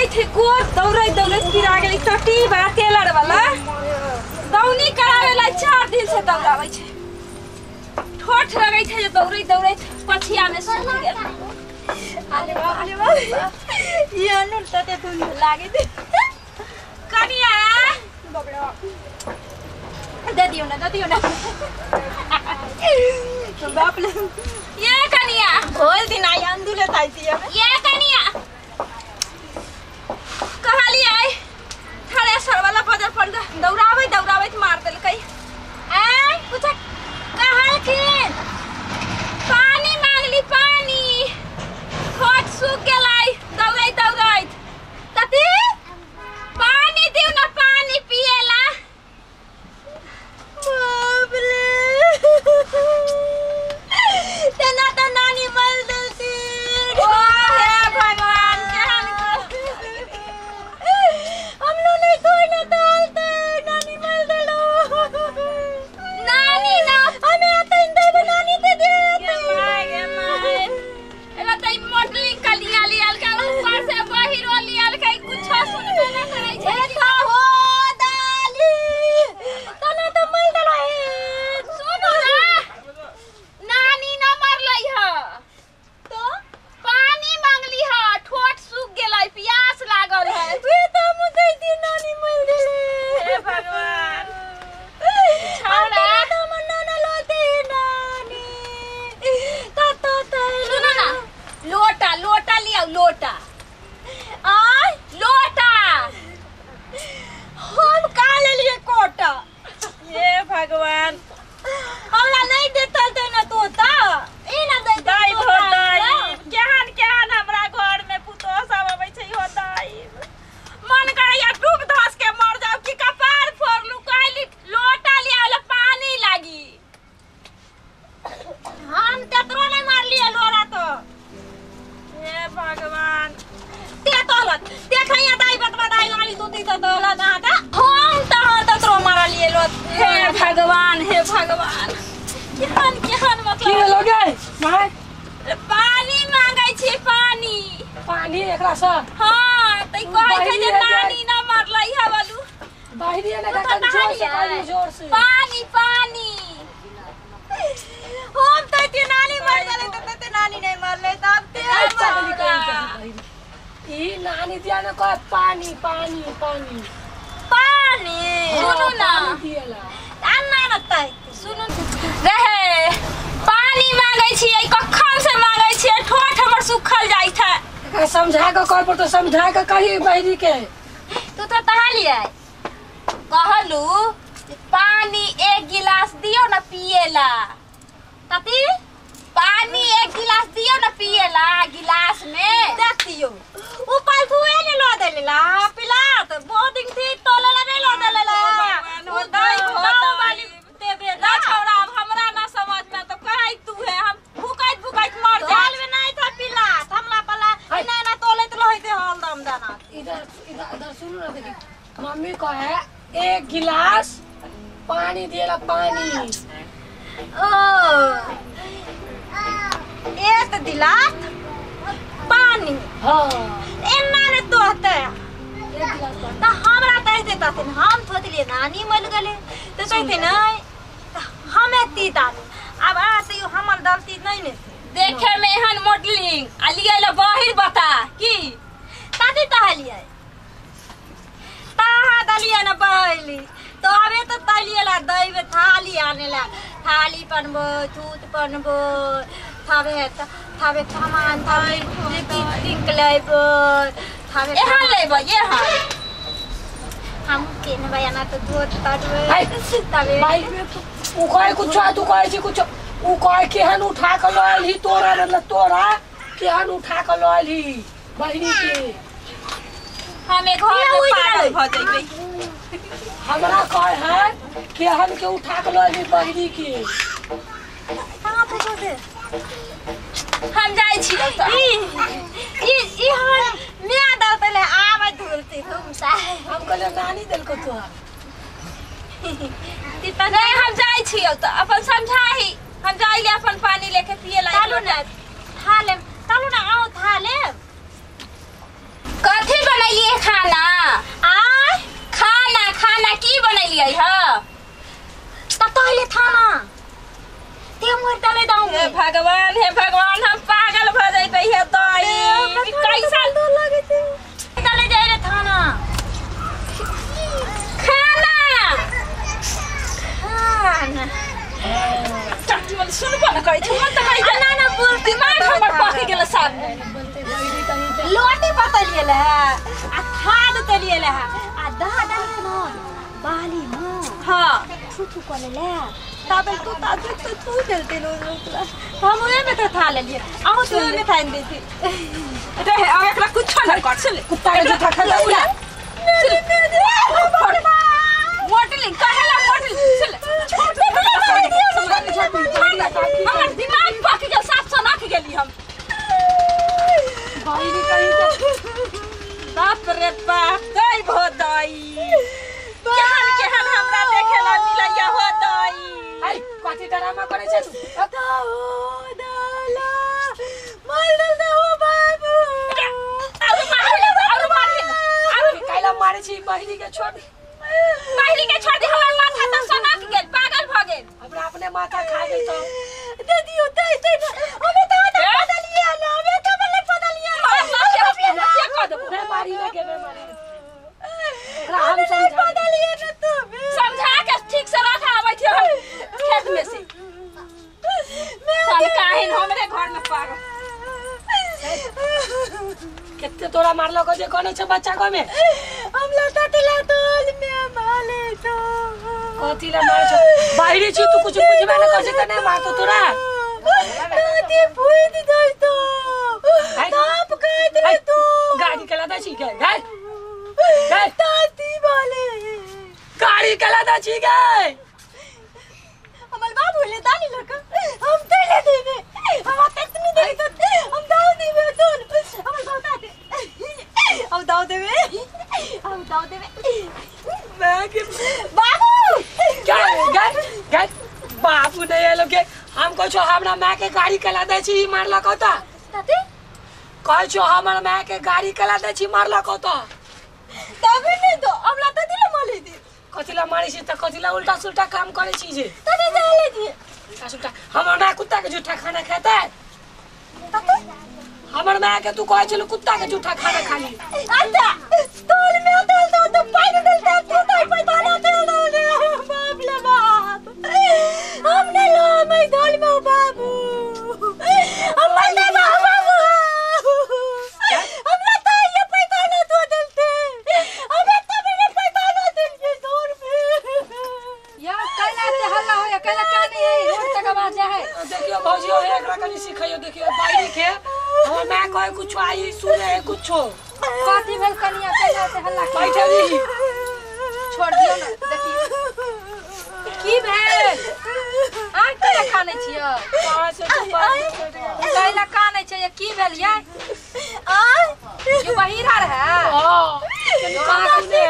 लगै छै गोर दौड़ैत दौड़ैत गिरा गेलै टटी बा टेलर वाला दौनी करावे ला 4 दिन से दौड़ाबै छै ठोठ लगै छै जे दौड़ैत दौड़ैत पछिया में सूख गेल। अरे बाप रे बाप ई अनुल तते धुन लागै छै कनिया बाप रे बाप दे दियो ना बाप रे ये कनिया होल दिन आई अंदुले ताई थी ये कनिया कहलियै थ्रेसर वाला बजर पर दौड़ाबै दौड़ाबैत मार देलकै। ऐ कुछ कहलखिन पानी मांगली पानी ठोठ सूख गेलै दौड़ैत दौड़ैत तती पानी दिउ ना पानी पिएला। बाप रे तेना त नानी मर देलती। ओ हे भगवान केहन हम लोग नहीं कोई ना डालते नानी मर देलो नानी ना हमें आता इंदे नानी दे दे गे my गे my एला त मॉडलिंग का लिया लियाल का ऊपर से बहिरो लियाल का कुछ सुनबे ना करै छै। ए का हो दाली तना त मर देलो हे सुनू ना नानी ना मरलै ह तो पानी मांगली ह ठोठ सूख गेलै प्यास लागल है वे त मुझे दी नानी मर देले। हे भगवान छौड़ा त मन ना लोते नानी ता ता ता सुनो ना लोटा लोटा लियाओ लोटा आय लोटा हम का ले लिए कोटा। हे भगवान हमरा नहीं देतल ते ना तोता ई ना दे दाई हो दाई केहन केहन हमरा घर में पुतोह सब अबै छै हो दाई मन करैया डूब धस के मर जाऊ कि कपार फोड़लू कहली लोटा लियाओ ला पानी लागी हम तेतरो नहीं मारलिए लोरा तो। हे भगवान ते तोलत देखैया दाई बतवा दाई लाली दूती तो तोलत आ ता हम त तेतरो मारलिए लोत। हे भगवान हे भगवान केहन केहन मतलब की भेलो गे my पानी मांगै छी पानी पानी एकरा से। हां त कहै छै जे नानी ना मरलै ह बोलू बाहरी ने का जोर से पानी जोर से पानी पानी हम त ते नानी मर गेलै त ते नानी नहीं मरलै तब ते ई नानी दिया ने कह पानी पानी पानी पानी सुनू ना दिएला अन्ना न तै सुनू रहे पानी मांगै छियै कखन से मांगै छियै ठोठ हमर सुखल जाइ छै। एकरा समझा के कह पर तो समझा के कही बहरी के तू तो तहलियै कहलू पानी एक गिलास दियो ना पिएला ताती पानी एक गिलास दियो ना पिएला गिलास में देखियो उ पालथुए ने लो देलेला पिला त बहुत दिन थी तोलेला नहीं लो देलेला उ दाई हो वाली देबे ना छौड़ा अब हमरा ना समझ में तो कहै तू है हम भुकाइत भुकाइत मर जाल में नहीं था पिला हमला पला ना ना तोलेत रहते हल दम दाना। इधर इधर इधर सुन ना देखी मम्मी कहे एक गिलास पानी दिएला पानी ओ एक गिलास पानी। हां एना ने तोहते एक गिलास पानी त हमरा कहते तथिन हम सोचलिए नानी मर गेले त कहते नहीं हमे ती दानी अब आ त यो हमर गलती नहीं ने देखे में एहन मॉडलिंग आ लियै ला बाहिर बता की ताती तहलिए ताहा दलिए न बहली तो अबे तो तलिए ला दैबे थाली आने ला थाली पनबो थूत पनबो थाबे थाबे सामान थाबे लिपस्टिक लेबो थाबे एहन लेबो एहन हम केन बयाना तो दूध तड़बे तबे भाई उ कहे कुछ तू कहे छी कुछ उ कहे केहन उठा के लयल ही तोरा मतलब तोरा केहन उठा के लयल ही बहिनी के हमे घर में पागल भ जइबै। हमरा कहे है केहन के उठा के लयल ही बहिनी के। कहां पूछो दे हम जाइ छी त ई ई ई हमर मिया दलतले आबै धुलती तुम सा हम कहले नानी देलको तोरा नहीं हम जाइ छी त अपन समझाही हम जाइ ले अपन पानी लेके पिए ला चालू ना थाले चालू ना आओ थाले कथी बनैली गेलियै हां त तहले थाना ते मोर तले दाऊ हे भगवान, हे भगवान, हम पागल भ जइबै हे दाई। कैसा लगे छै तले जाय रे थाना खाना खाना चाची वाली सुनबो न करै छै मन त करै ना ना बोल दिमाग हमर पक गेल साथ लोटी पतलिए ले आ खाद तलिए ले आ दा दा न बाली न हां थू थू कर ले तबे तू ता तू थू चलते लो हम ओए में तो था लेलिए आहू तू में थान देती रे अब एकरा कुछ न कर चल कुत्ता के जूठा खा ले मोटलिंग कहेला मोटलिंग चल हमर दिमाग पक गेल साफ सनक गेली हम बाहरी कहीं के बाप रे बाप दाई भो दाई केहन केहन हमरा देखेला मिलैया हो दाई। आई कथी ड्रामा करे छै तू दाओ दाला माल दल दाओ बाबू आरु मारे आरु मारे आरु काइला मारे छी बहिनी के छोड़ बहिनी के छोड़ दे हमर माथा त सनक गेल पागल भ गेल हमरा अपने माथा खा गेल तो दे दियो दे दे हमें तो बदलिए ना हमें तो बदले बदलिए के कह देबो रे मारी ना के मारी हम समझा बदलिए ना तू समझा के ठीक से रख आबै छी हम खेत में से साल काहिन हमरे घर में पागल केते तोरा मारलो को जे कोने छै बच्चा को में हम लता तिला तोल में माले तो कथी ला मारे छौ बाहरी छी तू कुछ बुझबे न कर छै त नहीं मारतो तोरा ताती फूट दई तो ताप कह दे तू गाड़ी के लादा छी के गाय गाय ताती बोले गाड़ी के लादा छी गाय हमर बाबू ले दानी लक हम तेले देबे हम ततनी देबे तो हम दाऊ देबे तो हमर बाबू ताते हम दाऊ देबे हम दाऊ देबे मैं के बाबू गाय गाय गाय बाबू नहीं आलो के हम कहै छौ हमरा माय के गाड़ी के लादा छी मारलक त ताते कहै छौ हमर माय के गाड़ी के लादा छी मारलक त तबे नहीं तो हमरा त दिल माले दे कथी ला मारै छी त कथी ला उल्टा सुल्टा काम करै छी जे ताते जाले दी उल्टा सुल्टा हमर माय कुत्ता के जूठा खाना खेतै ताते हमर माय के तू कहै छलू कुत्ता के जूठा खाना खाली अच्छा तोल में दल दो तो पानी दल दे तू तो पैदा ना दे दे बाप ले बाप हम ने लो मैं दल में बाबू हम ले बाबू हम लता ये पैदा ना तो दलते हम तो मेरे पैदा ना दिल के दौर में या कैला ते हल्ला होया कैला का नहीं है रोड तक आवाज है। देखियो भौजी हो एकरा कनी सिखैयो देखियो बाहरी के हमर माय कहे कुछ आई सुने है कुछ कथी भेल कनिया कैला ते हल्ला बैठे रही छोड़ दियो ना देखियो की भेल आ कैला खाने छियो कहां से तू कैला काने छै की भेल या आ ये बहिरा रहे हां कहां से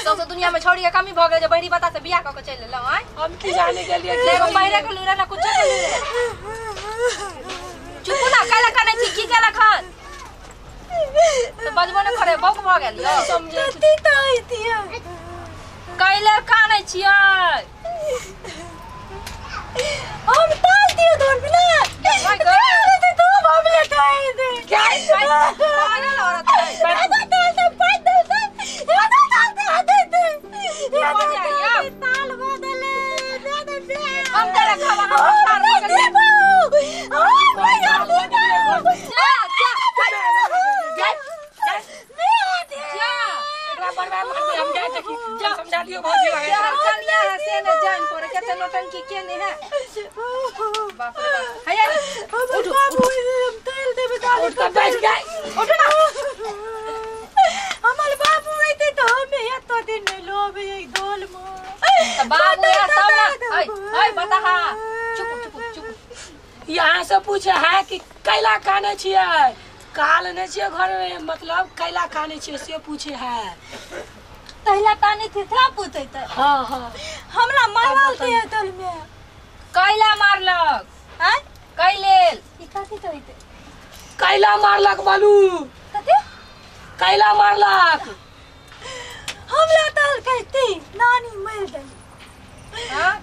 सबसे दुनिया में छोड़ी के कमी भ गेल जे बहिरी बता से बियाह क के चल लेलौ आय हम की जाने के लिए ले पहिरे के लूरा ना कुछ के लूरा चुप ना कैला काने छी की कैला खान तो बजबो न करे बौक भ गेल यो समझे ताती ताई दिया कैला काने छियै हम ताल दियो धर बिना अरे तो हम ले ताई दे क्या पागल औरत है ताल दे पाई दे ताल दे दे दे ताल बदले दे दे हम तेरा खावा हम सार दे बाबू हम जा जा जा जा एकरा बर्बाद कर दे हम जाए देखी समझा दियो भौजी जा कनिया है से ने जान पड़े केते नौटंकी केने है बाप रे बाप हैया उठ बाबू हम तेल देबे दाल उठ के बैठ गए उठ ना हमर बाबू रहते तो हमें एतो दिन नहीं लोबे एक दोल में त बाबू या तब ना ओए ओए बता हा चुप चुप चुप यहाँ से पूछे है कि कैला काने छियै काल नहीं छियै घर में मतलब कैला काने छियै से पूछे है तहिला काने थे था पूछे त हां हां हमरा मारल थे तल में कैला मारलक हां कैलेल ई कथी कहते कैला मारलक बालू कथी कैला मारलक हमरा तल कहते नानी मर गई। हां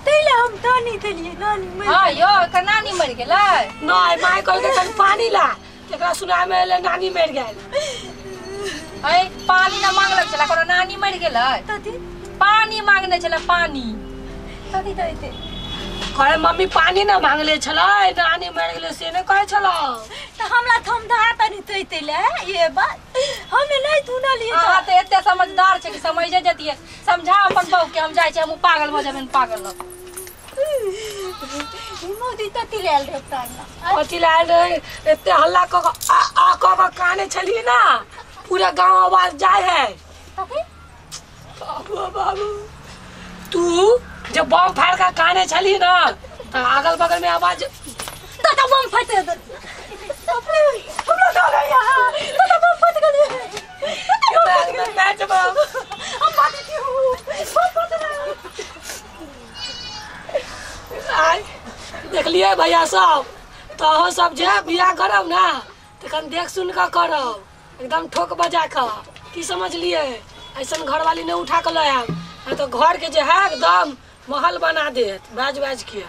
तैले हम तानी देलिए नानी मर। हां यो एकर नानी मर गेलै। नहीं my कहल के कन पानी ला एकरा सुनाय में एले नानी मर गेल। ऐ पानी ना मांगलक छला कोनो नानी मर गेलै। तथी पानी मांगने छला पानी। तथी तैते कहे मम्मी पानी ना मांगले छलै नानी मर गेलै से ने कहे छलो। त हमरा थम धा तनी तैते ले ये बात हमे नहीं सुनलिए। हां त एते समझदार छै कि समझ जतिए। समझा अपन बहू के हम जाय छै हम पागल भ जेबन पागल लग। मोदी तती लेल रे ताना कथी लायल रे एते हल्ला क आ आ क काने छलिए ना पूरा गांव आवाज जाय है। तथी बाबू बाबू तू जब बम फाड़ का काने छली ना त अगल बगल में आवाज दादा बम फटे दे हमरा डर है यहां दादा बम फट गेलै। बैठ बम हम बात की हूं बम फट गेलै। आय देखलिए भैया सब तो अहाँ सब जे बियाह करब ना तखन देख सुन के करब एकदम ठोक बजा के की समझलिए। ऐसन घरवाली नहीं उठा के ले आयब तो घर के जे है एकदम महल बना देत बाज बाज के।